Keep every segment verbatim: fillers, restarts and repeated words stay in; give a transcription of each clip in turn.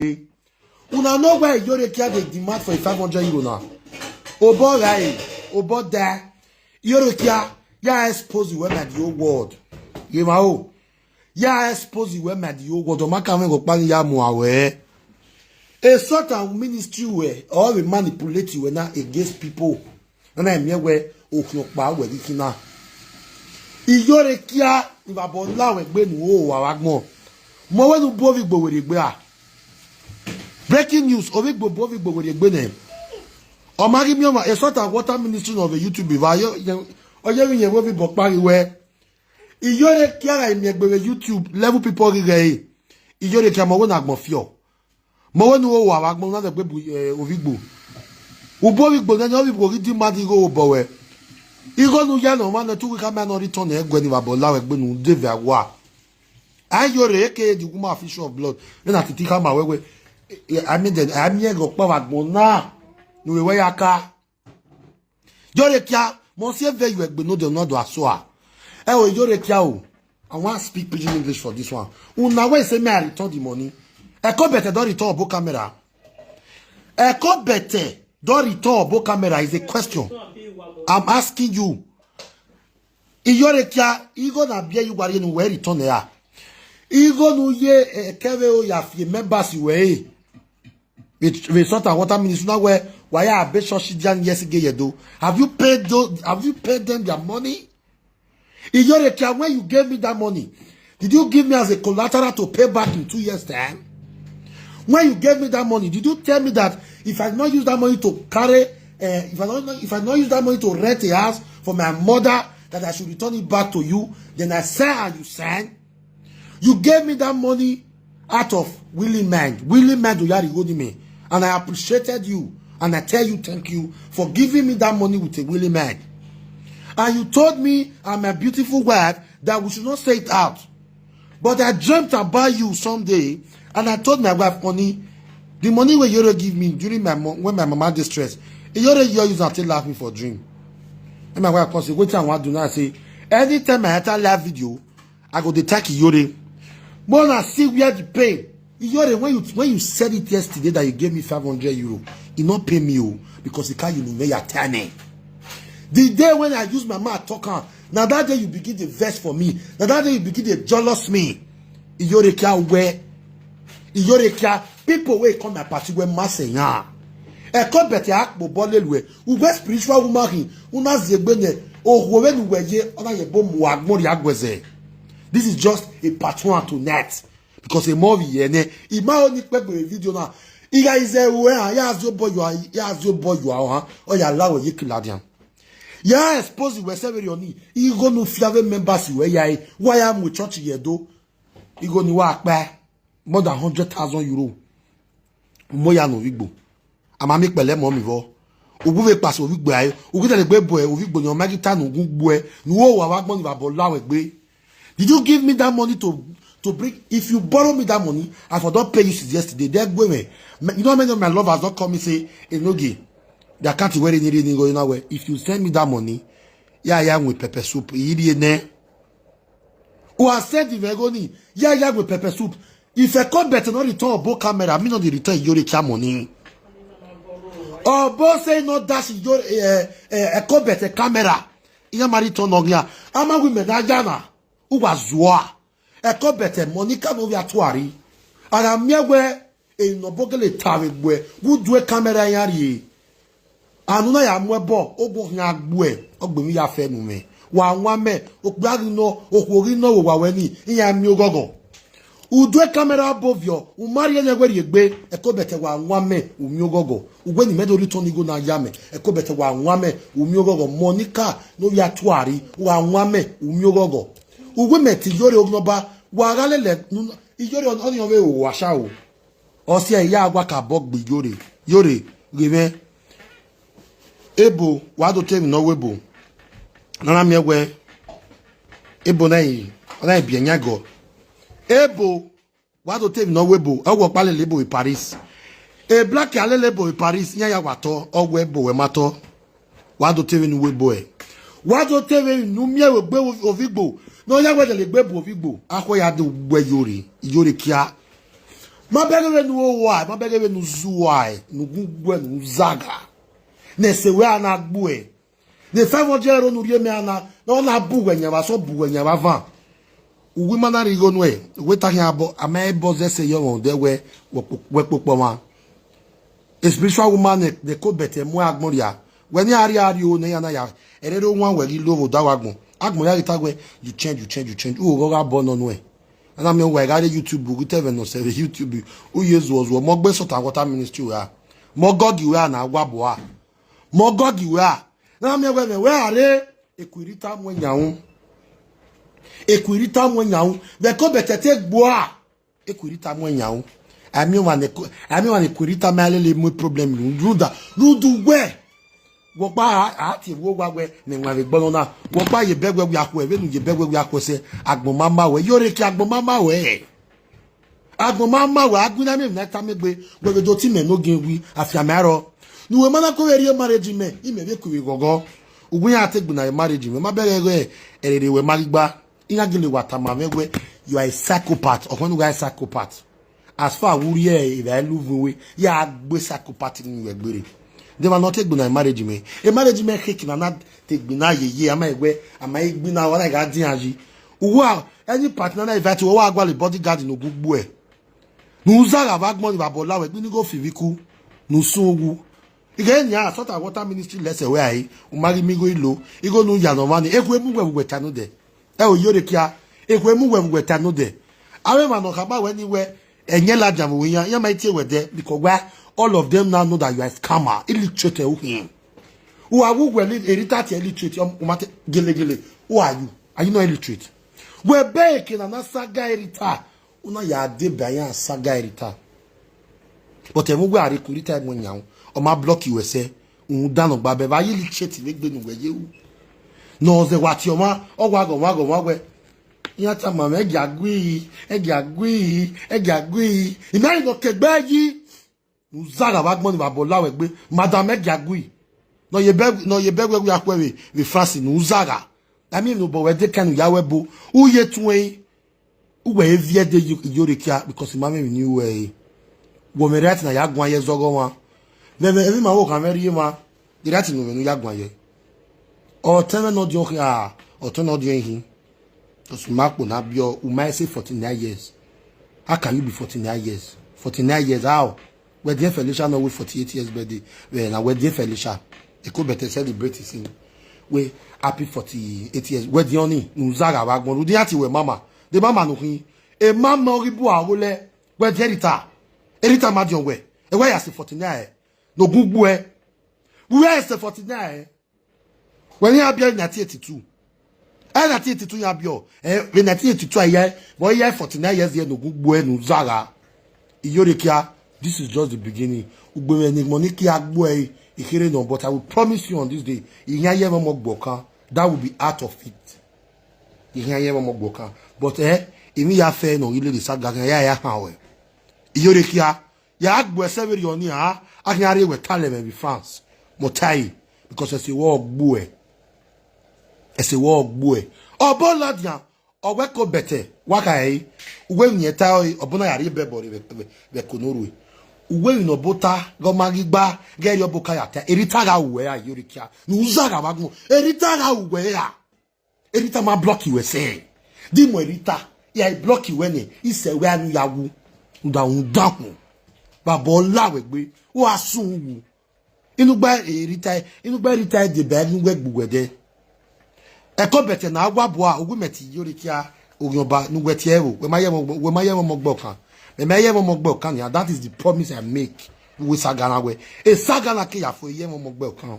Una know why Iyorekia dey demand for a five hundred euro na? Obọ gha e, obọ da. Iyorekia, ya expose wẹ na the whole world. Ye ma o. Ya expose wẹ na the whole world. Ọ ma ka mwẹ ghe ọkpa ni ya mu a wẹ. A sort of ministry wẹ, or we manipulate wẹ na against people. Nana miẹn wẹ okhian ọkpa wẹ ghi khin na. Iyorekia, ivbabọ la wẹ gbe nu o wa vbe agbọn. Mọ wẹ ne u bu ovbi igbo werriegbe a. Breaking news, ovbi igbo bu ovbi igbo werriegbe nẹ. Ọ ma ghi miẹn ọmwa, a sort of water ministry nọ vbe YouTube va, ọ ye vbe iyẹn wẹ ovbi ibọ kpa ghi wẹ. Iyorekia gha miẹn egbe vbe YouTube, level people ghi ghẹ ẹre. Iyorekia mọ wẹ ne agbọn fiọ. Mọ wẹ ne u ho owa vbe agbọn na zẹgbe bu, eh, ovbi igbo. U bu ovbi igbo nene, ovbi igbo ghi demand igho obọ wẹ. Igho ne u ya nọ ọmwa nẹ, two week ama nọ return ẹguẹ ni vbe abọ la wẹ gbe ne u de vbe awa. A Iyore, aka the woman fishing of blood. Vbene a titi khama wẹ wẹ, eh, I mean, then, a miẹn ghe ọkpa vbe agbọn na ne u vbe wẹ ya ka. Iyorekia, mọ si eve yu egbe ne odẹ na do aso a. Ẹ o, Iyorekia o. I wan speak pidgin English for this one. Una wey say me I return the money. Ẹko bẹtẹ don return ọbo camera. Ẹko bẹtẹ don return ọbo camera is a question. I'm asking you. Iyorekia, igho na biẹ ye uwa rhie ne uwẹ return ẹre a? Igho ne u ye, eh, kẹvbe o ya fi members wẹ re. Vbe, vbe salt and water ministry na wẹ, wa ya be church dia ni yes ge ye do. Have you paid those, have you paid them their money? Iyorekia, when you gave me that money, did you give me as a collateral to pay back in two years' time? When you gave me that money, did you tell me that if I not use that money to carry, eh, if I not, if I not use that money to rent a house for my mother, that I should return it back to you? Then I sell and you send. You gave me that money out of willing mind. Willing mind, Oyari Godime. And I appreciated you. And I tell you thank you for giving me that money with a willing mind. And you told me and my beautiful wife that we should not say it out. But I dreamt about you someday, and I told my wife, "Honey, the money wey Iyore give me during my mo-, when my mama dey stress, Iyore, you use am take laugh me for dream." And my wife come say, "Wetin I wan do now?" I say, "Anytime I enter live video, I go dey thank Iyore." But una see where the pain. Iyore, when you, when you said it yesterday that you gave me five hundred euro, e no pay me o, because e carry you no ya tane. The day when I use my mouth talk am, na that day you begin dey vex for me. Na that day you begin dey jealous me. Iyorekia wẹ. Iyorekia, people wey come my party wẹ ma sẹ yan. Ẹko bẹtẹ a kpo bọ lelu ẹ. Uwẹ spiritual woman hin, una ziegbe nẹ, okhuo vbene uwẹ ye, ọ na ye bo mu agbọn rhia guẹzẹ. This is just a part one tonight. Because emọ vbe iyẹ nẹ, I ma ho ni kpẹgbe video na. I gha izẹ ruẹ, a ya zẹ obọ yua, ya zẹ obọ yua ọhan, ọ ya la wẹ ye kila dian. Ya expose wẹ sẹ vberriọ ni, igho ne u fi avbe members wẹ ya re, wa ya mu church ye do. Igho ni wa kpa more than hundred thousand euro. Mo ya ne ovbi igbo. A ma miẹn ikpẹlẹ mọ mi vbọ. Uwu vbe kpasẹ ovbi igbo ae, uwu ghi dẹlegbe bu ovbi igbo ni ọ ma ghi ta ne ugun gbuẹ, ne u ho owa vbe agbọn ni vbe abọ la wẹ gbe. Did you give me that money to, to bring? If you borrow me that money, I for don pay you since yesterday. Then go away. You know how many of my lovers don call me say, "Enogie, the account where ni re ni go na where. If you send me that money, ya ya with pepper soup, I rhie nẹ." U a send him ego ni, ya ya with pepper soup. If Ẹko bẹtẹ no return ọbo camera, me no dey return Iyorekia money. Ọbo say no dash Iyore, eh, eh, Ẹko bẹtẹ camera. Iran ma return nọ ghian. A ma wẹ imẹ na ya na. U wa zua. Ẹko bẹtẹ Monica ne ovbi atuari. A gha miẹn wẹ emwi ne ọbo gele ta vbe egbe uẹ, vbe udu camera iran rhie. Anu na ya mu ẹbọ, ogun khian gbuẹ, ọ gbe emwi ya fẹ nu mwẹ. Wa wan mẹ, okpia ghi nọ, okhuo ghi nọ vbe owa wẹ ni, iran miẹn oghọghọ. Udu camera ọbo viọ, u ma rhie nẹ wẹ rhie egbe, Ẹko bẹtẹ wa wan mẹ, u miẹn oghọghọ. Uwẹ ne imẹ do return igho na ya mẹ, Ẹko bẹtẹ wa wan mẹ, u miẹn oghọghọ. Monica ne ovbi atuari, wa wan mẹ, u miẹn oghọghọ. Uwẹ mẹ te Iyore Ogunọba, wa gha lele, Iyore ọnii ọ vbe ru owa sha o. Ọ siẹ ya wa ka bọ gbe Iyore, Iyore ghe mwẹ. Ebo, wa do te emwi ne ọ wẹ ebo. Ne a na miẹn wẹ, ebo na i, ọ na i biẹ yan gọ. Ebo, wa do te emwi ne ọ wẹ ebo, ọ wẹ ọkpa lele ebo vbe Paris. E black a lele ebo vbe Paris, iran ya wa tọ, ọ wẹ ebo wẹ ma tọ. Wa do te vbene u wẹ ebo ẹ. Wa do te vbene u miẹn vbe egbe ovbi igbo. Ne ọ ya wẹ dẹlegbe bu ovbi igbo. Akhọ ya do wẹ Iyore, Iyore kia. Ma bẹghe vbene u ho uwa, ma bẹghe vbene u zẹ uwa, ne u gu gbuẹ, ne u zagha. Ne ẹse wẹ a na gbuẹ. Ne five hundred euro ne u rhie mẹ a na, ne ọ na bu uwẹ yan vbe asọn, bu uwẹ yan vbe avan. Uwu ima na rhie igho nuẹn, wẹ ta khian abọ, a ma bọ zẹ ẹse yọ mwẹ odẹ wẹ, wẹ kpo-, wẹ kpokpọ mwa. A spiritual woman ne, ne Eko Bẹtẹ mu agbọn rria. Wẹ ne a rhie a rhie o ne iran na ya, ẹrerre owan wẹ ghi lo vbe odaro agbọn. Agbọn ya ghi ta wẹ, you change, you change, you change. U gha gha bọ nọ nuẹn. A na miẹn uwa gha rre YouTube, u ghi te ẹmwẹ ne ọ sẹ vbe YouTube, u ye zuọ zuọ. Mẹ ọgọ Salt and Water Ministry wẹ a. Mẹ ọgọgi wẹ a na wa bọ a. Mẹ ọgọgi wẹ a. Ne a miẹn wẹ mẹ wẹ a rre, Eku Rita mu ẹyan ru. Eku Rita mu ẹyan ru. Vbe Eko Bẹtẹ te gbuẹ a. Eku Rita mu ẹyan ru. A miẹn ọmwa ne Eku, a miẹn ọmwa ne Eku Rita ma lele mu problem rhunmwuda, rhunmwuda uwẹ. Wẹ ọkpa a, a tie vbe owa wẹ ne ẹwaẹn vbe gbe nọ na. Wẹ ọkpa ye bẹghe wẹ akhuẹ, vbene u ye bẹghe wẹ akhuẹ sẹ, agbọn ma ma wẹ. Iyore Ekia, agbọn ma ma wẹ. Agbọn ma ma wẹ, a gu na miẹn emwi ne a tama egbe, wẹ vbe do te imẹ ne ogiẹn wi, afianma ẹrọ. Ne uwẹ ma na ko vbe rhie marriage mẹ, imẹ vbe ku vbe ghọghọ. Uwẹ iran te gbe na ye marriage mẹ, ma bẹghe ẹghẹ ẹrere wẹ ma ghi gba. Iran gele wa tama mwẹ wẹ, you are a psychopath, ọkhọn ne u gha psychopath. As far wẹ u rhie evba lu vbe uwe, ya gbe psychopath ni wẹ gbere. De emwa ne ọ te gbe na ye marriage mẹ, e marriage mẹ kheke na na te gbe na yeye, a ma wẹ, a ma gbe na, wa na gha dian yi. Uwa, any partner na invite, wa gualọ bodyguard ne u gu gbuẹ. Ne u zagha vbe agbọn ni vbe abọ la wẹ, gbe ne igho fi vbe iku, ne u sun uwu. Ighẹ nian, Salt and Water Ministry lẹsẹ wẹ a re, u ma ghi miẹn igho ilo, igho ne u ya ne ọmwa ni, ekhue mu wẹ vbe uwẹ ta nodẹ. Ẹ o, Iyore Ekia, ekhue mu wẹ vbe uwẹ ta nodẹ. Avbe emwa ne ọ khama wẹ ni wẹ, ẹyẹn ladian vbe uwẹ iran, iran ma i tie wẹ dẹ, because why all of them now know that you are a scammer, illiterate uhin. U a wu wẹ li-, Rita tie illiterate, um, u ma te, gelegele, who are you? Are you not illiterate? Wẹ bẹghe eke na na saga Rita, u na ya deba iran saga Rita. But ẹmwẹ uwẹ a rre Eku Rita mu ẹyan ru, ọ ma block wẹ sẹ, rhunmwuda ne ọ gba bẹghe vbe a ye illiterate vbe egbe ne uwẹ ye ru. Ne ọ zẹ wa tie ọmwa, ọ wa ghẹ ọmwa ghẹ ọmwa wẹ. Iran tama mwẹ, ẹgia gui, ẹgia gui, ẹgia gui. I ma rẹn ne ọ ke egbe yi. Ne u zagha vbe agbọn ni vbe abọ la wẹ egbe, madam, ẹgia gui. Ne ọ ye bẹ, ne ọ ye bẹ wẹ ya khuẹ vbe, vbe France, ne u zagha. I mean, ne obọ wẹ de kẹn ne u ya wẹ bo, u ye tuẹn. Uwẹ e viẹ de Iyore Ekia, because I ma mwẹ emwi ne I ru ẹre. Wẹ mwẹ right na ya guan ye zọghọ ọmwa. Vbe, vbe, emwi ma vbe okhan mwẹ rhie emwa, the right ne u mwẹ ne u ya guan ye. Ọtẹn mwẹ ne ọ diọn khia, ọtẹn ne ọ diọn ihin. Because u ma kpo na biẹ, u ma say forty-nine years. How can you be forty-nine years? Forty-nine years, how? Wedding Felicia no wait forty-eight years birthday. Well, na wedding Felicia. Eko Bẹtẹ celebrate sin. We happy forty-eight years. Wedding ọni, ne u zagha vbe agbọn. Rhunmwuda iran tie wẹ mama. De mama ne u khin. E mama ọ ghi bu aro lẹ. Wedding Rita. Rita ma diọn wẹ. E wẹ ya say forty-nine. Ne ọ gu gbuẹ. Wẹ ya say forty-nine. Wẹ ne iran biẹ nineteen eighty-two. Ẹ nineteen eighty-two iran biẹ, ẹ, vbe nineteen eighty-two a ya, vbe ọ ya forty-nine years ye ne ọ gu gbuẹ ne u zagha. Iyore Ekia, this is just the beginning. Ugbẹn mwẹ ne money kia gbuẹ, I kherhe nọ, but I will promise you on this day, I khian ye ẹmwẹ ọmọ gbe ọkan, that will be out of it. I khian ye ẹmwẹ ọmọ gbe ọkan. But, eh, emwi ya fẹ ne ọ ghi lele saga khian, ya, ya khan ruẹ. Iyore Ekia, ya gbuẹ sẹ vberriọ ni, a, a khian rhie wẹ talẹ mwẹ vbe France. Mẹ ọ tae, because ẹse wẹ ọ gbuẹ. Ẹse wẹ ọ gbuẹ. Ọbọ ladian, ọ wẹ Eko Bẹtẹ, wa kha ẹre, uwẹ emwi ne ta ẹre, ọbọ na ya rhie bẹbọ rre vbe, vbe, vbe ẹko ne orhue. Uwẹ emwi ne ọbọ ta, ghẹ ọ ma ghi gba, ghẹ rhie ọbọ ka ya ta, Rita gha ru wẹ ra, Iyore Ekia, ne u zagha vbe agbọn, Rita gha ru wẹ ra. Rita ma block wẹ sẹ. Di mu Rita, ya block wẹ nẹ, isẹ wẹ anu ya wu. Uda, uda hu. Baba ọ la wẹ egbe, u a sun wu. Inugba Rita, inugba Rita deba ne uwẹ gbe uwẹ dẹ. Eko Bẹtẹ na wa bua, uwu mẹ te Iyore Ekia, Orhiọnba, ne uwẹ tie ẹvbo, wẹ ma ye ẹmwẹ, wẹ ma ye ẹmwẹ ọmọ gbe ọkan. Mẹ ma ye ẹmwẹ ọmọ gbe ọkan nia, that is the promise I make. Uwẹ saga na wẹ. E saga na ke ya fo ye ẹmwẹ ọmọ gbe ọkan.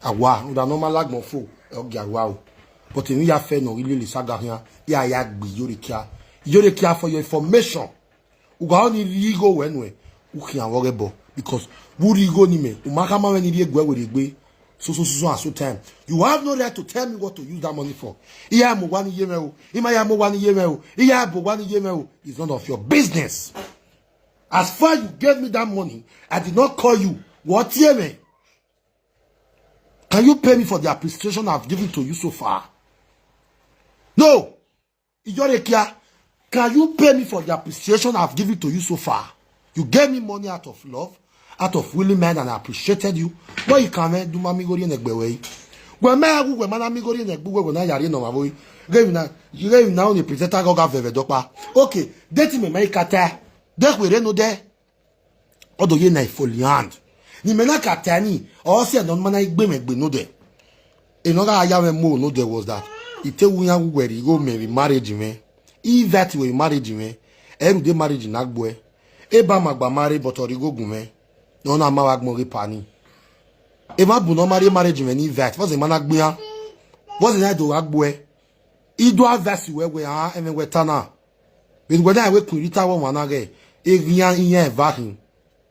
Awa, uda ne ọ ma la agbọn fo, ọ gia rua o. But emwi ya fẹ ne ọ ghi lele saga khian, ya ya gbe Iyore Ekia. Iyore Ekia, for your information, u gha ni rhie igho wẹ nuẹn, u khian vbe ọghe ẹbọ, because vbe u rhie igho ni mẹ, u ma khama mwẹ ni rhie guẹ werriegbe. So, so, so, so, and so time. You have no right to tell me what to use that money for. Iran mu owa ni ye mwẹ o, I ma ya mu owa ni ye mwẹ o, iran bu owa ni ye mwẹ o. It's none of your business. As far you gave me that money, I did not call you. What ye mwẹ? Can you pay me for the appreciation I've given to you so far? No. Iyore Ekia, Can you pay me for the appreciation I've given to you so far? You gave me money out of love, out of willing mind, and I appreciated you. Wẹ i kan mwẹ, du ma miẹn igho rhie ne ẹgbẹ ruẹ yi. Wẹ ma ghe uwẹ ma na miẹn igho rhie ne ẹgbẹ uwẹ, wẹ na ya rhie ne ọmwa vbe. Ghe emwi na, ghe emwi na, ọni presenter gha vẹvẹ dọkpa. Okay, de te imẹ ma i ka ta, de khuerre nodẹ. Ọ do ye na ifoliand. Ne imẹ na ka ta ni, ọ si ẹnẹ ọni ma na gbe mwẹ egbe nodẹ. Enọ gha ya mwẹ mu nodẹ was that, I te wu iran wu wẹ rhie igho mẹ vbe marriage mwẹ. Invite wẹ marriage mwẹ. Ẹ rhunmwuda marriage na gbuẹ. Eba ma gba ma rre, but ọ rhie igho gu mwẹ. Ne ọ na ma vbe agbọn ghe pani. Emwa bu ne ọ ma rhie marriage mwẹ ni invite, vbọzẹ ma na gbe iran. Vbọzẹ na do gha gbuẹ. I do advice wẹ wẹ, a, ẹmwẹ wẹ ta na. Vbene uwẹ na wẹ kun rita wẹ ọmwa na ghẹ, eghian iyan eva khin.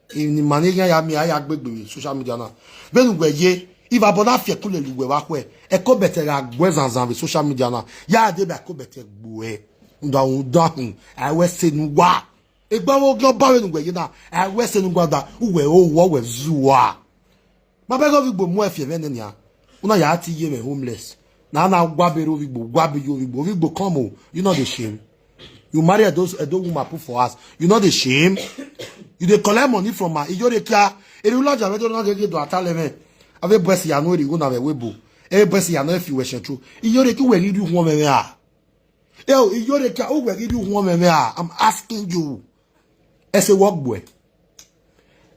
Emwi ne ima ne eghian ya miẹn, a ya gbe egbe vbe social media na. Vbene uwẹ ye, ivabọ na fiẹkun lele uwẹ vbe akhuẹ, Ẹkobẹtẹ gha gbuẹ zanzan vbe social media na. Ya deba Ẹkobẹtẹ gbuẹ. Rhunmwuda rhunmwuda hin, a i wẹ ẹse ne uwa. Egbe avbe ogiọba vbene uwẹ ye na, a i wẹ ẹse ne uwa da, uwẹ owa, uwẹ zuwa. Ma bẹghe ovbi Igbo mu ẹfe ẹmwẹ nẹ nian. U na ya te ye mwẹ homeless. Na na gua be rre ovbi Igbo, gua be ye ovbi Igbo. Ovbi Igbo come o, you no dey shame. You marry Edo, Edo woman put for house. You no dey shame. You dey collect money from her. Iyore kia, eri ulaja vbe do na ghe do atalẹ mwẹ. Avbe boys ya no eri igho na vbe webo. Avbe boys ya no efi wẹ central. Iyore ki uwẹ ghi rhie uhunmwu mwẹ a. Eo, Iyore kia, uwẹ ghi rhie uhunmwu mwẹ a. I'm asking you. Ẹse wọ gbuẹ.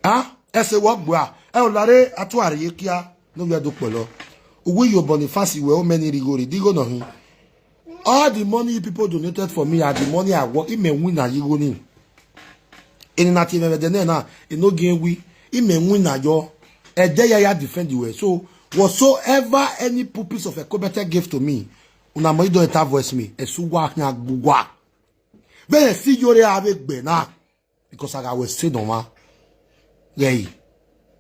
Ah, ẹse wọ gbuẹ a. Ẹ o lare atuare ye kia, ne ovbi ẹdo kpọlọ. Uwu Iyobọ ni fancy wẹ o mẹ ni rhie igho rre, de igho nọ hin. All the money you people donated for me are the money I work. Imẹ winna ye igho ni. Eni na tie mwẹ vbe ẹdẹ nẹ na, eno gie wi, imẹ winna yọ. Ẹdẹ ya ya defend wẹ. So, whatsoever any pupils of Ekobete gave to me, una mọ ido eta voice me, ẹse uwa khian gbe uwa. Vbene ẹse Iyore a vbe gbe na, because a gha wẹ ẹse ne ọmwa. Ghẹ i,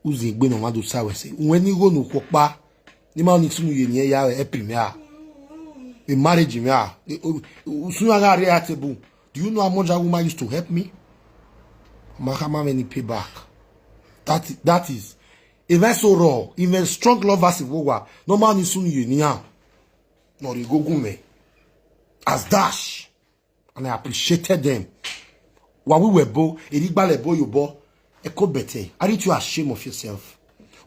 u zin egbe ne ọmwa do sa wẹ ẹse. Uwẹ ni igho ne ukhuọkpa, ne ima ni sunu ye eni ya help mwẹ a. A marriage mwẹ a. E, o, usun ya gha rre a table. Do you know how much that woman used to help me? Ma khama mwẹ ni pay back. That, that is, a vessel raw, even strong lovers in Wowa, no man is soon you nian. Nọ rhie igho gu mwẹ. As dash. And I appreciated them. Wa wi wẹ bo, eri gbalẹ bo ye obọ. Ekobete, aren't you ashamed of yourself?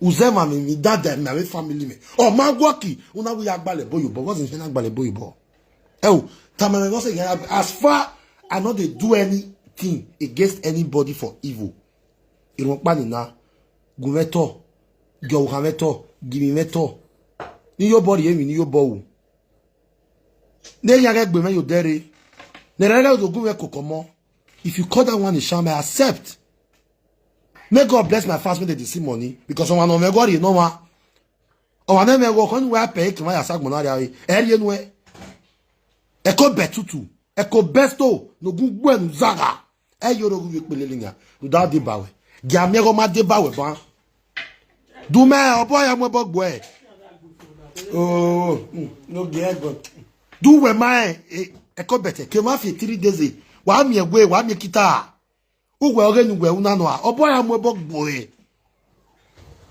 Uzẹ ma mi, mi dada, mi avbe family mwẹ. Ọ ma work, una wi ya gbalẹ bo ye obọ. What's in na gbalẹ bo ye obọ? Ẹ o, tama mwẹ vbọ sẹ, as far I no dey do anything against anybody for evil. Irun ọkpa ni na, gu mwẹ tọ, gie ọvbokhan mwẹ tọ, gie imẹ tọ. Ne I ye obọ rhie emwi ne I ye obọ ru. Ne iran ghẹ gbe mwẹ ye odẹ rre. Ne ẹrẹ ghẹ do gu mwẹ koko ọmọ. If you call that one a sham, I accept. May God bless my fans when they dey see money, because ọmwa ne ọ mwẹ ẹghẹ rhie ne ọmwa. Ọmwa ne mwẹ ẹghẹ, ọkhọ ne uwa pẹ ke ma ya sa agbọn na rria re, ẹ rhie nuẹ. Ẹko bẹ tutu, ẹko bẹ sto, ne ogun gbuẹ ne u zagha. Ẹ yoro ghi vbe kpele lele yan, rhunmwuda ọ deba wẹ. Gie a miẹn ẹghẹ ọ ma deba wẹ ban. Du mẹ, obọ ya mu ẹbọ gbuẹ. Oh, mm, no gie ẹgbọn. Du wẹ ma rẹn, eh, Ẹko Bẹtẹ, ke ma fi three days, eh, wa miẹn ẹwe, wa miẹn kita. Uwẹ ọghe ne uwẹ una nọ a, obọ ya mu ẹbọ gbuẹ.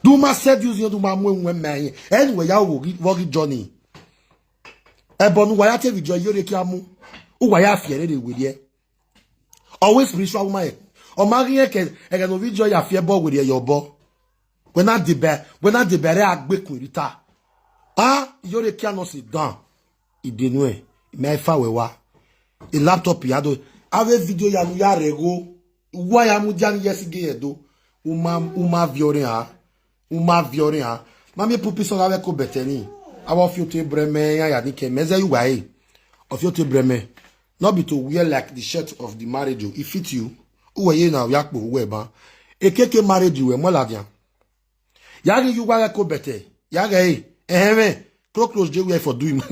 Du ma seduce iran, du ma mu ewẹn ma iran. Ẹ ne uwẹ ya wo ghi, vbọ ghi Johnny. Ẹbọ ne uwa ya te video Iyore kia mu, uwa ya fi ẹre rre werriẹ. Ọ wẹ spiritual woman hẹ. Ọ ma ghi rẹn ke ẹghẹ ne ovbi Iyore ya fi ẹbọ werriẹ ye obọ. Wẹ na deba, wẹ na deba ẹre a gbe kun rita. A, Iyore kia nọ sit down. Idenu ẹ, mẹ i fa wẹ wa. E laptop ya do. Avbe video ya ne u ya rre gho. Uwa ya mudia ni yes ge ye do. U ma, u ma viọ rre han. U ma viọ rre han. Ma miẹn pupil sọn gha vbe Ẹko Bẹtẹ ni. Avbe ọfioto ebrẹmẹ iran ya ni ke mẹ zẹ ye uwa re. Ọfioto ebrẹmẹ. No be to wear like the shirt of the marriage o. It fit you. Uwẹ ye na ya kpo uwẹ ban. Ekeke marriage wẹ mu ladian. Ya ghi ye uwa ghe Ẹko Bẹtẹ. Ya ghe ẹre. Ẹhẹn mwẹ. Close, close, J W I for do him.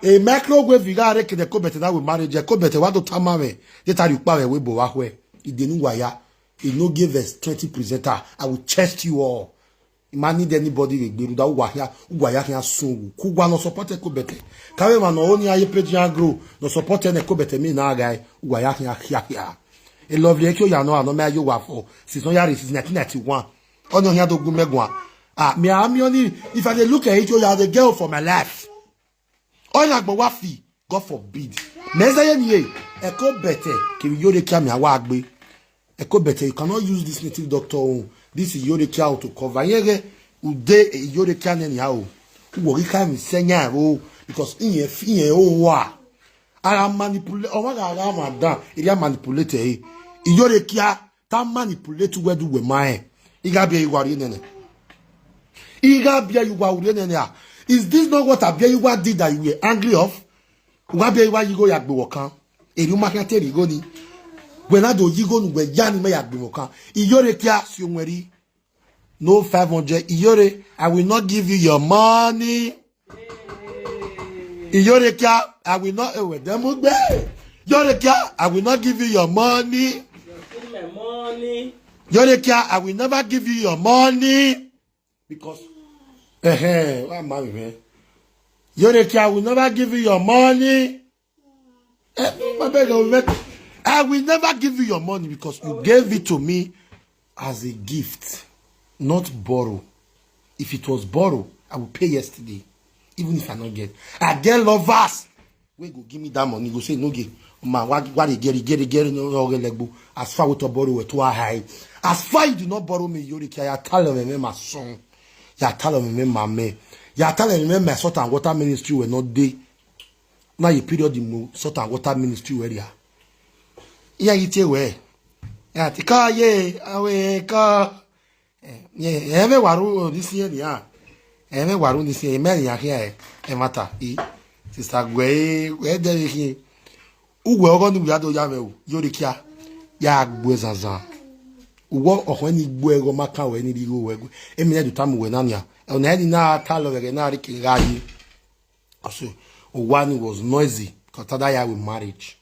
E microwave gha rre kene Ẹko Bẹtẹ na wẹ marriage. Ẹko Bẹtẹ wa do tama mwẹ. Ye ta rhie ukpa vbe ẹvbo ebo vbe akhuẹ. Idenu uwa ya. Enogie verse twenty presenter. I will test you all. I ma need anybody vbe egbe rhunmwuda uwa hia, uwa ya khian sun wu. Ku uwa nọ support Ẹko Bẹtẹ. Ka vbe emwa ne ọ ho ne iran ye page iran grow, nọ support ẹn ne Ẹko Bẹtẹ mi na ghae, uwa ya khian khiakhia. E Lovely Ẹkioya nọ a nọ mẹ ya ye owa fọ, since ọ ya rre since nineteen ninety-one. Ọni ọ khian do gu mẹ guan. Ah, me, I am only, if I dey look at Ẹkioya, I dey get hope for my life. Ọni agbọn wa fi, God forbid. Mẹ zẹ ye ni re, Ẹko Bẹtẹ kevbe Iyorekia mẹ a wa gbe. Ẹko Bẹtẹ, you cannot use this native doctor own, this Iyorekia own to cover. Irẹn ghẹ, ude Iyorekia nẹ nia o. Uwẹ ghi kha emwi sẹ yan ẹvbo, because irẹn fi irẹn o wa. A gha manipulate, ọmwa gha gha mwa dan, erriọ a manipulate ẹre. Iyorekia, ta manipulate uwẹ do uwẹ ma rẹn. I gha biẹ ye uwa rrie nene. I gha biẹ ye uwa rrie nene a. Is this not what Abiola did that you were angry of? Uwa biẹ ye uwa yi igho ya gbe wẹ ọkan. Erriọ u ma khian te rhie igho ni. Wẹ na do yi igho ne uwẹ ya ni mẹ ya gbe mwẹ ọkan. Iyorekia si owẹn rri. No five hundred. Iyore, I will not give you your money. Iyorekia, I will not, eh, wẹ dẹ mu gbe. Iyorekia, I will not give you your money. Give me money. Iyorekia, I will never give you your money. Because, eh, eh, why am I here? Iyorekia, I will never give you your money. Eh, my beg, I will, make, I will never give you your money because you gave it to me as a gift, not borrow. If it was borrow, I will pay yesterday, even if I not get. I get lovers. Wey go give me that money, go say, "No, ge, ma, wa, wa dey get, get, get, no, no, get legbo." As far with borrow, we to a high. As far you do not borrow me, Iyorekia, ya tell them, my son. Ya tell them, my man. Ya tell them, my salt and water ministry will not dey. Na ye period mu salt and water ministry wẹ ria. Iran ghi tie wẹ. Ya te ka ye, awe ka. Eh, eh, ẹmwẹ wa ru ni si nia. Ẹmwẹ wa ru ni si, mẹ ya khian ẹmwata. I, sister gwe, wẹ dẹ vbe khian. Uwẹ ọghọ ni wẹ ya do ya mwẹ o, Iyorekia. Ya gbe zanzan. Uwẹ ọkhọn ni gbe ẹghẹ ma kan wẹ ni rhie igho wẹ gbe. Emwi ne do tama uwẹ na nia. Ọna ni na ta lọ vbe ẹghẹ na rre ke gha ye. Also, Owani was noisy because that year we marriage.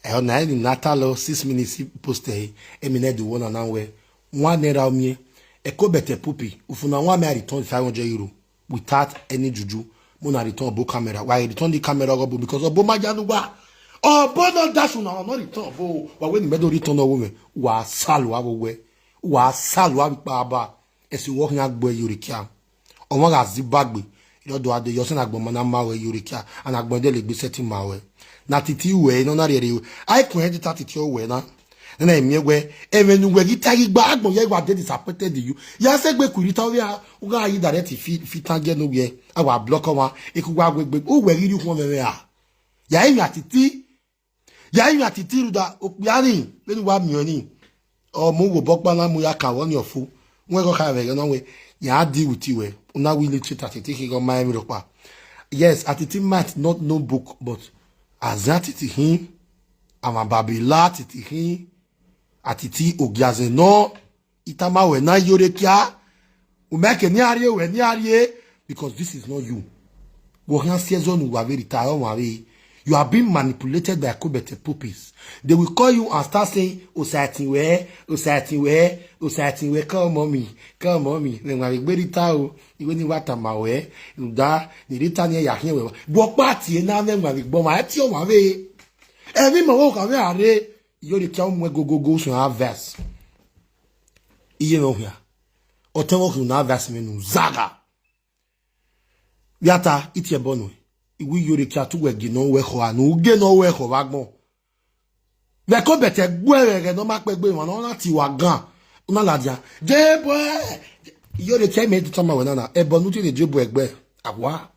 Ẹ, ọna ni na ta lọ six minutes post ẹ, emwi ne do wọ na na wẹ, one naira ọmiẹn, Ẹko Bẹtẹ Puppy, ufu na wa mẹ a return five hundred euro without any juju. Mo na return ọbo camera, wa return the camera ọgọ bo because ọbo ma ya nu wa. Ọbo no dash una no return ọbo, wa wẹ ni mẹ do return ọgho mwẹ, wa salu avbe owẹ, wa salu avbe ikpaba. Ẹse wọ khian gbe Iyorekia. Ọmwa gha zẹ ibagbe, irọdo a de yọ sẹ ne agbọn ma na ma wẹ Iyorekia, and agbọn de legbe sẹtin ma wẹ. Na titi wẹ, nọ na rhiẹrẹ wẹ. A i kuẹn ẹdẹ ta titi ọ wẹ na. Nana i miẹn wẹ, ẹmwẹ ne uwẹ ghi ta ghi gba agbọn ye wa de disappointed you. Ya sẹ egbe ku irita ovbi a, u gha yi direct fi, fi tan gie ne ovbi ẹ. A wa block ọmwa, eku wa wegbe, uwẹ ghi rhie ukhuẹn mwẹ mwẹ a. Ya i miẹn titi. Ya i miẹn titi rhunmwuda okpia ni, vbene uwa miẹn ni, ọ mu uwu obọ ọkpa na mu ya kan vbọ ni ọfo. Wẹ ghe ọ kha vbe ẹghẹ nọ wẹ, ya deal with wẹ, una wi illiterate atiti khin ghe ọ ma emwi rhọkpa. Yes, atiti might not know book, but azẹn atiti khin, amwa babila atiti khin, atiti ogiazẹ nọ. I tama wẹ na, Iyorekia, u ma ke ne a rhie wẹ, ne a rhie, because this is not you. Wọ khian si ẹzọ ne uwa vbe rita ọmwa vbe. You are being manipulated by Ẹko Bẹtẹ Puppies. They will call you and start saying, "Osaẹtin wẹ, Osaẹtin wẹ, Osaẹtin wẹ, come on me, come on me." Vbe nwa vbe gbe rita o, iwe ni wa tama wẹ, rhunmwuda, ne rita ni ya khian wẹ. Wọ kpa tie na vbe nwa vbe gbọ ma, ẹ tie ọmwa vbe. Ẹmwẹ ma wẹ okha vbe a rre, Iyorekia u mu ẹgogogo usun a verse. Iye mwẹ okhian. Ọtẹn mwẹ okhian na verse mwẹ nu zaga. Vbe a ta, I tie ẹbọ nuẹn. I wi Iyorekia tu wẹ gie ne ọ wẹ khọ a, ne u gie ne ọ wẹ khọ vbe agbọn. Vbe Ẹko Bẹtẹ gbuẹ vbe ẹghẹ ne ọ ma kpẹgbe emwa ne ọ na tie uwa gan. U na ladian. Jebọẹ. Iyorekia mẹ de tama wẹ nana. Ẹbọ ne u tie ne Jebọẹ gbe. Awa.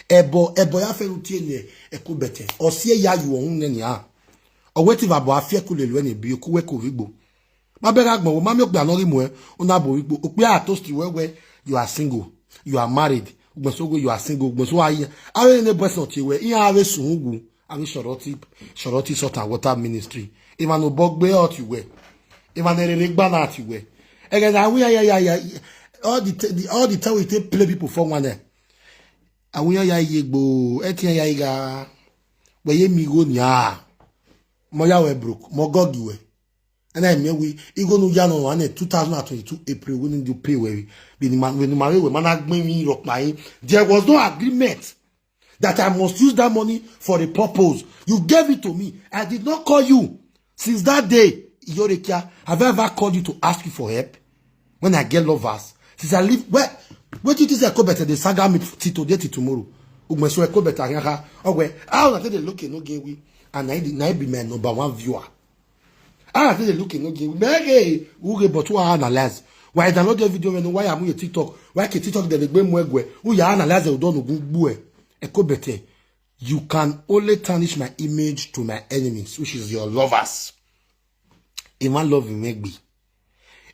Ẹbọ, ẹbọ ya fẹ ne u tie ne Ẹko Bẹtẹ. Ọ si ẹre ya yu ọhun nẹ nian. Ọ wẹ te ivbabọ a fi ẹko lele uẹ ne ebi, oku wẹ ko vbe igbo. Ma bẹghe agbọn, wo ma miẹn okpia ne ọ ghi muẹn, u na bo vbe igbo. Okpia a toast wẹ wẹ, you are single, you are married. Ugbẹn so wẹ, you are single, ugbẹn so a yi. Avbe ne boys nọ tie wẹ, iran avbe sun uwu, avbe Shorty, Shorty Salt and Water Ministry. Emwa ne obọ gbe ọ tie wẹ. Emwa ne rere gba na tie wẹ. Ẹghẹ ne a wi ya ya ya ya, all the, the, all the time we take play people for one. A wi ya ya ye gbo, ẹtin ya igha. Wẹ ye mi igho nia. Mọ ya wẹ broke, mọ gọgi wẹ. Ẹna miẹn wẹ, igho ne u ya nọ ọmwa nẹ two thousand and twenty-two April, wẹ ne u do pay wẹ vbe, vbe ne ima, vbe ne ima vbe wẹ ma na gbẹn emwi rhọkpa yin. There was no agreement that I must use that money for a purpose. You gave it to me. I did not call you. Since that day, Iyorekia, have I ever called you to ask you for help? When I get lovers, since I leave, where, where do you think I go better? They saga me till today, till tomorrow. Ugbẹn so ẹko bẹta khian kha. Ọ wẹ, how una take dey look Enogie we? And na him be my number one viewer. How una take dey look Enogie we? Mẹ ghe ughe, but wa analyze. Wa download the video mwẹ ne uwa ya mu ye TikTok. Wa ke TikTok de vbe gbe mu ẹguẹ. U ya analyze odọ ne u gun gbuẹ. Ẹko bẹtẹ. You can only tarnish my image to my enemies, which is your lovers. Emwa love mwẹ gbe.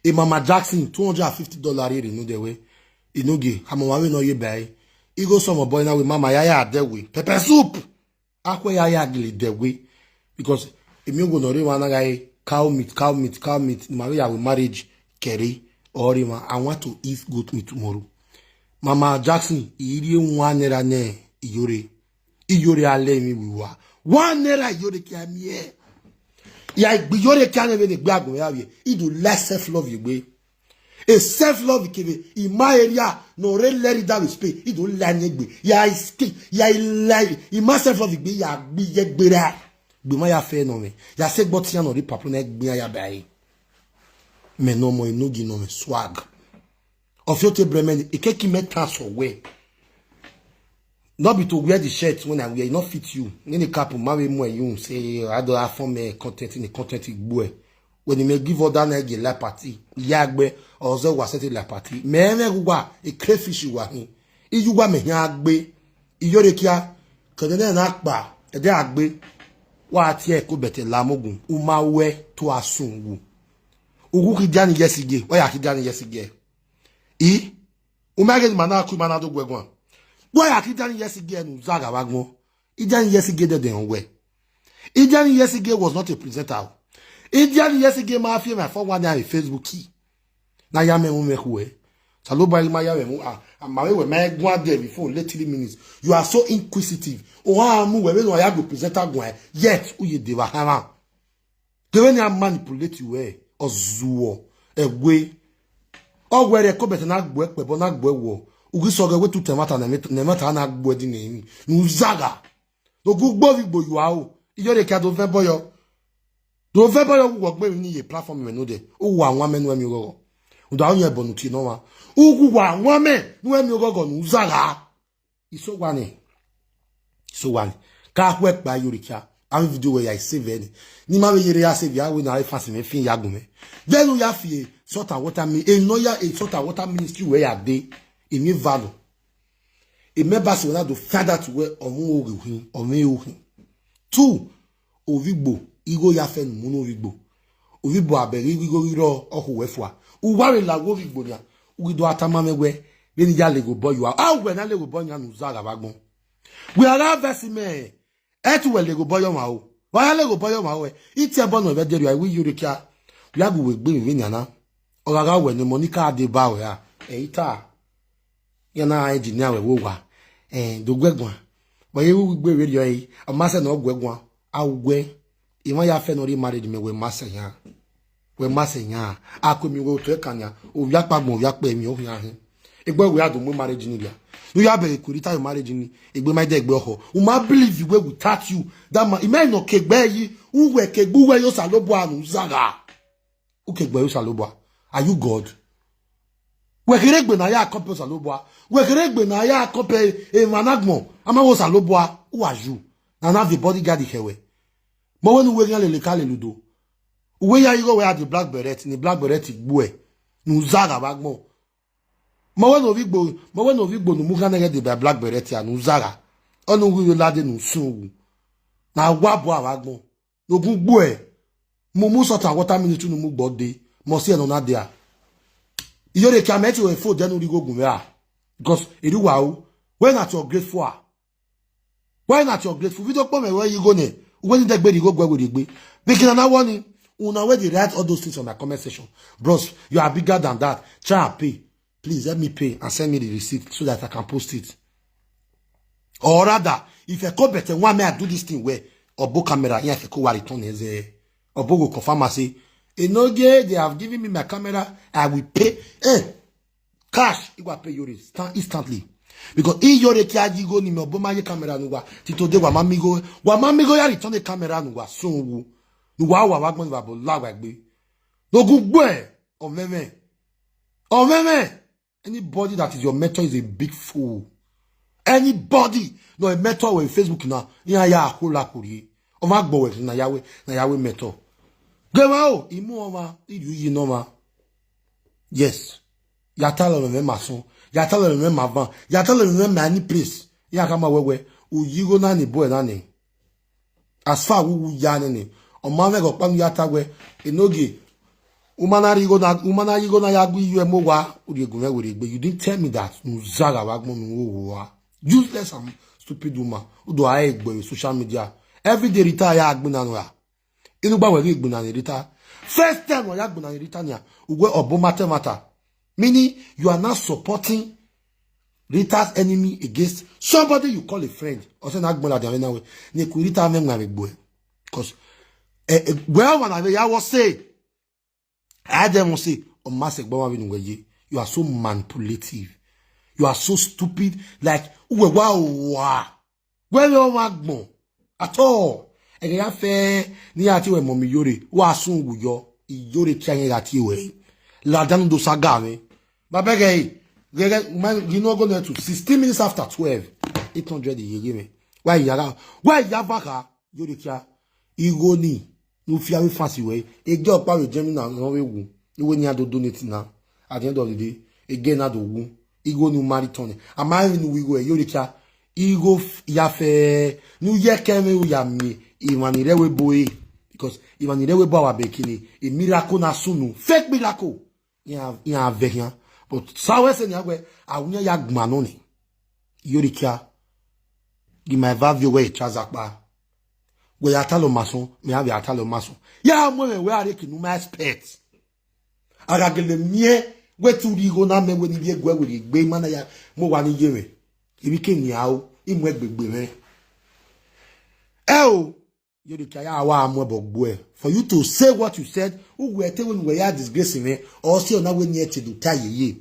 E Mama Jackson, two hundred and fifty dollars rhie ne ude wẹ, Enogie, khama ọmwa vbene ọ ye ba ẹre. Igho sẹ ọmọ bọ na wẹ, Mama, ya ya dẹ wẹ pepper soup. Akhuẹ ya ya gele dẹ wẹ. Because emiọghọ ne ọ rre emwa na gha re cow meat, cow meat, cow meat, ne ima vbe ya wẹ marriage kẹre, ọ rre emwa, I want to eat goat meat tomorrow. Mama Jackson, I rhie one naira ne Iyore. Iyore a lẹ emwi vbe uwa. One naira Iyore kia miẹn. Ya gbe Iyore kia nẹ vbene egbe agbọn ya vbiẹ. I do la self love egbe. E self love kevbe ima area ne ọ rre lẹre da vbe Spain, I do la ẹre egbe. Ya i ski, ya i la ima self love egbe, ya gbe iye egbe ra. Gbe ma ya fẹ nọ mwẹ. Ya sẹ egbe ọtian ne ọ rre papro na egbe iran ya ba ẹre. Mẹ ne ọmọ Enogie nọ mwẹ swag. Ọfiote brẹmẹ ni, ekeki mẹ tan sẹ wẹ. No be to wear the shirt when I wear, e no fit you. Nene cap ma vbe mu ẹre unu, say, I don't have fun, mẹ content ni content gbuẹ. When you may give order na, get la party. Ya gbe, ọzọ wa set la party. Mẹ mwẹ uwa, e crayfish wa hin. Iye uwa mẹ hian gbe. Iyore kia, kẹdẹ nẹ na kpa, ẹdẹ a gbe. Wa tie ẹko bẹtẹ la mogun, u ma wẹ to a sun wu. Uwu khian dia ni yẹ si gie, ọ ya khian dia ni yẹ si gie. I, u ma ghe ne ima na ku, ima na do guẹ guan. Wa ya khian dia ni yẹ si gie ne u zagha vbe agbọn. Idia ni yẹ si gie dẹdẹ họn wẹ. Idia ni yẹ si gie was not a presenter o. Idia ni yẹ si gie ma fi my phone one day Facebook. Na ya mẹ mu mẹ khuẹ. Osanobua ghi ma ya mẹ mu, ah, a ma vbe wẹ ma guan dẹ before late three minutes. You are so inquisitive. O ha mu wẹ vbene wa ya gu presenter guan, yet u ye deba hama. Kevbe ne a manipulate wẹ, ọ zuọ, ẹwe. Ọ wẹ rẹ ẹko bẹtẹ na gbuẹ kpẹbọ na gbuẹ wọ. U ghi sẹ ọghẹ wẹ tutu ẹmwata ne ẹmwata na gbuẹ di ne emwi. Ne u zagha. Do gu gbe ovbi Igbo yua o. Iyore kia do vẹ bọyọ. Do vẹ bọyọ, uwu wọ gbe emwi ni ye platform mwẹ nodẹ. Uwu wa wan mẹ ne u miẹn oghọghọ. U da yan ẹbọ ne u tie ne ọmwa. Uwu wa wan mẹ ne u miẹn oghọghọ ne u zagha. Iso wa nẹ. Iso wa nẹ. Ka khuẹ kpa Iyore kia. Avbe video wẹ ya save ẹre. Ne ima vbe ye rre ya save, a wẹ ne a re fancy mwẹ fin ya gun mwẹ. Vbene u ya fi Salt and Water mi, emwi ne ọ ya Salt and Water Ministry wẹ ya dee, emwi eva nọ. Emẹ ba sẹ wẹ na do find out wẹ ọ mwẹ oghe ukhin, ọ mwẹ ukhin. Two, ovbi Igbo, igho ya fẹ ne u mu ne ovbi Igbo. Ovbi Igbo abẹ ghe igho ghi rrọọ, ọ khu wẹ fua. U wa vbe la wẹ ovbi Igbo nian, u ghi do gha tama mwẹ wẹ, vbene I ya leghe obọ yua, a wẹ ne a leghe obọ nian ne u zagha vbe agbọn. Wẹ a gha vẹ si mẹ, ẹ te wẹ leghe obọ yọ ọmwa o. Wa ya leghe obọ yọ ọmwa o, ẹ. I tie ẹbọ nọ vbe ẹdẹ rua, I wẹ Iyore kia, u ya gu wẹ gbe emwi vbenian na. Ọ gha gha wẹ ne ọmọ ni ka deba ruẹ ra, ẹ i ta. Iran na engineer wẹ vbe owa, eh, do guẹ guan. Wa ye ru igbe vberriọ ẹre, ọ ma sẹ ne ọ guẹ guan, a ru guẹ. Emwa ya fẹ ne ọ rhie marriage mẹ, wẹ ma sẹ yan. Wẹ ma sẹ yan. A ku emwi wẹ otọ ẹkan nian, ovbi akpa agbọn, ovbi akpa emwi, ọ khian hin. Egbe wẹ a do mu marriage ni rria. Ne u ya bẹghe ku rita marriage ni, egbe ma dẹ egbe ọkhọ. U ma believe wẹ without you, that man, imẹ nọ ke egbe yi, uwẹ ke egbe uwẹ ye Osanobua ne u zagha. U ke egbe ye Osanobua. Are you God? Wẹ kherhe egbe ne a ya compare Osanobua. Wẹ kherhe egbe ne a ya compare emwa na agbọn. A ma wẹ Osanobua. Who are you? Na na viọ bodyguard khẹ wẹ. Mẹ wẹ ne uwẹ khian lele ka lele udo. Uwẹ ya igho wẹ a de black beret, ne black beret gbuẹ, ne u zagha vbe agbọn. Mẹ wẹ ne ovbi Igbo, mẹ wẹ ne ovbi Igbo ne u mu khian nẹghẹ deba black beret a, ne u zagha. Ọ ne u ghi vbe lade ne u sun wu. Ne a wa bua vbe agbọn. Ne ogun gbuẹ, mu mu Salt and Water Ministry ne u mu gbe ọde, mẹ ọ si ẹre ne ọ na dia. Iyore kia, mẹ te wẹ fo dẹ ne u rhie igho gun mwẹ ra? Because erriọ uwa ru, wẹ na te ungrateful a? Why not your grateful? Video kpọ mwẹ wẹ ye igho nẹ, uwẹ ni dẹgbe rhie igho guẹ werriegbe. Bekena na wọ ni, una wey dey write all those things on my comment section. Bros, you are bigger than that. Try and pay. Please help me pay and send me the receipt so that I can post it. Or rather, if I come better one, may I do this thing well. Obo camera, yeah, if I come worry turn is, eh, Obo go confirm and say, "Enogie, they have given me my camera, I will pay." Eh, cash, I will pay you this tan-, instantly. Because Iyore kia ye igho ni mẹ, Obo ma ye camera ne uwa. Till today, wa ma miẹn igho, wa ma miẹn igho ya return the camera ne uwa. So wu, ne uwa wa vbe agbọn ni vbe abo la wa egbe. No gu gbe, ọmwẹmwẹ. Ọmwẹmwẹ. Anybody that is your mentor is a big fool. Anybody nọ mẹ tọ wẹ Facebook na, iran ya khola khurie. Ọmwa gbọ wẹ na ya wẹ, na ya wẹ mẹ tọ. Gẹmwa o, I mu ọmwa, I rhie uyi ne ọmwa. Yes. Ya talọ mwẹ ma sọn, ya talọ mwẹ ma van, ya talọ mwẹ ma any place. Iran khama wẹ wẹ, u yi igho na ni buẹ na nẹ. As far u ya nene, ọ ma mwẹ ẹghẹ ọkpa ne u ya ta wẹ, enogie, u ma na rhie igho na, u ma na rhie igho na ya gu iyuẹ mu owa, u rhie gu mwẹ werriegbe. You didn't tell me that. Ne u zagha vbe agbọn ne u ho owa. Useless and stupid woman. U do a egbe vbe social media. Every day Rita ya gbinna nọ ra. Inu gba wẹ ghi gbinna ne Rita. First time ọ ya gbinna ne Rita nia, uwẹ ọbọ ma ta ẹmwata. Meaning, you are now supporting Rita's enemy against somebody you call a friend. Ọ sẹ ne a gbẹn ladian vbe na wẹ, ne Queen Rita mwẹ wan vbe gbe uẹ. Because, eh, eh, wẹ ọmwa na vbe ya wọ sẹ. A dẹ mwẹ sẹ, ọ ma sẹ gba ọmwa vbene uwẹ ye. You are so manipulative. You are so stupid. Like, uwẹ wa owa. Wẹ vbe ọmwa agbọn. At all. Ẹghẹ ya fẹ ne iran tie wẹ mummy Iyore, wa sun wu yọ, Iyore kia yẹn gha tie wẹ. Ladian do sa ga mwẹ. Baba ẹghẹ, ghẹghẹ, ma ghi ne ọ go nẹ to sixteen minutes after twelve. Eight hundred ye ghe mwẹ. Wa ya gha, wa ya va kha, Iyore kia. Igho ni, ne u fi avbe fans wẹ, ege ọkpa vbe Germany na, ọ vbe wu. Iwe ni a do donate na. At the end of the day, ege na do wu. Igho ni u ma return. A ma rẹn ne u wu igho ẹre, Iyore kia. Igho f-, ya fẹ, ne u ye ẹkẹ mwẹ u ya miẹn emwa ni rre ẹvbo ebo ẹre. Because emwa ni rre ẹvbo ebo a wa bẹkene, a miracle na sunu. Fake miracle. Iran, iran vẹ khian. But sa wẹ sẹ nian wẹ, a wu iran ya gbannọ ni. Iyore kia. Ghi ma eva viọ wẹ e trouser kpa. Wẹ ya talọ ma sọn, mẹ ya vbe a talọ ma sọn. Ya mu ẹmwẹ wẹ a rhie eke ne u ma expect. A gha gele miẹn wẹ te u rhie igho na mẹ wẹ ne I vbe guẹ werriegbe, ma na ya mu owa ni ye mwẹ. Emwi ke nian o, I mu ẹgbegbe mwẹ. Ẹ o, Iyore kia ya wa mu ẹbọ gbuẹ. For you to say what you said, u wẹ te wẹ ne uwẹ ya disgrace mwẹ, ọ si ọna wẹ ne ẹ te do ta yeye.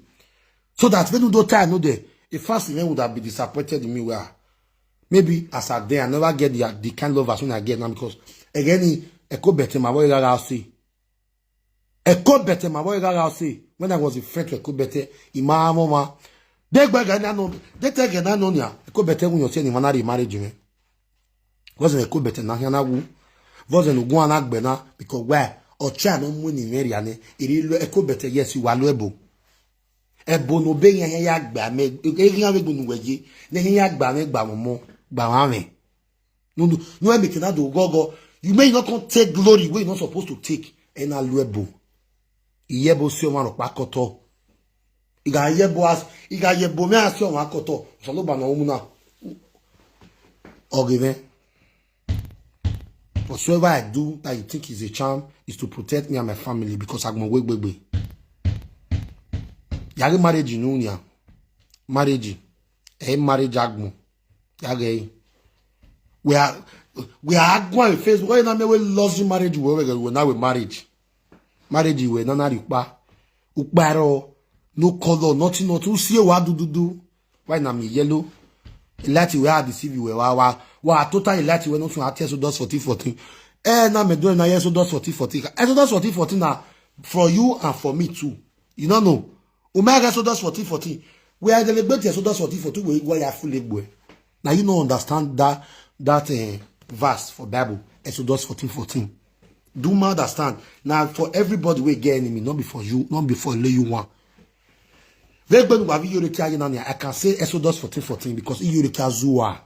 So that when u do ta no dẹ, a fans mwẹ would have been disappointed in me where maybe as I dey, I never get the, the kind love as when I get now because ẹghẹ ni Ẹko Bẹtẹ ma vbe gha gha ọse. Ẹko Bẹtẹ ma vbe gha gha ọse. When I was a friend to Ẹko Bẹtẹ, I ma mwẹ ọmwa. De gbe ẹghẹ na nọ, de te ẹghẹ na nọ nia, Ẹko Bẹtẹ winna ọse ne I ma na rhie marriage mwẹ. Vbọzẹ ne Ẹko Bẹtẹ na khian na wu. Vbọzẹ ne uguan na gbe na, because why? Ọ cha ne ọ mu eni mwẹ rhia nẹ, erriọ Ẹko Bẹtẹ, yes, I wa lu ẹbo. Ẹbo ne obọ eghian hia ya gba mẹ, eghian vbe gu ne uwẹ ye, ne ehia ya gba mwẹ, gba mwẹ ọmọ, gba mwẹ amwẹ. No, no, no, e make na do ghọghọ. You may not come take glory where you not supposed to take. Ẹ na lu ẹbo. I ye ẹbo si ọmwa rhọkpa kọtọ. I gha ye ẹbo as, I gha ye ẹbo mwẹ a si ọmwa kọtọ. Osanobua ne ọ wu na. Ọ ghe mwẹ. Whatsoever I do that you think is a charm is to protect me and my family because agbọn wẹ gbegbe. Ya ghe marriage nu nia. Marriage. Ẹ marriage agbọn. Ya ghe. We are, we are agbọn Facebook. Why na me we lost marriage we we na we marriage. Marriage we na na rhie ukpa. Ukpa ẹro, no colour, nothing, nothing. U si e wa dududu. Why na me yellow? Light we a deceive you, wa, wa, wa total light we no tun at Exodus fourteen fourteen. Eh, na me do na Exodus fourteen fourteen. Exodus fourteen fourteen na for you and for me too. You don't know. U ma gha Exodus fourteen fourteen. We are gele gbe Exodus fourteen fourteen, we, we ya full egbe. Now you no understand that, that, eh, verse for Bible, Exodus fourteen fourteen. Do ma understand? Now for everybody we get enemy, not be for you, not be for only you one. Vbe egbe ne uwa vbe Iyore kia ye na nia, I can say Exodus fourteen fourteen because Iyore kia zuwa.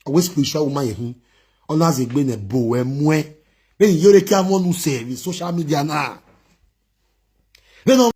Always spiritual woman ye hin. Ọ na zẹ egbe ne ẹbo wẹ muẹ. Vbene Iyore kia mu ọnu sẹ vbe social media na. Vbene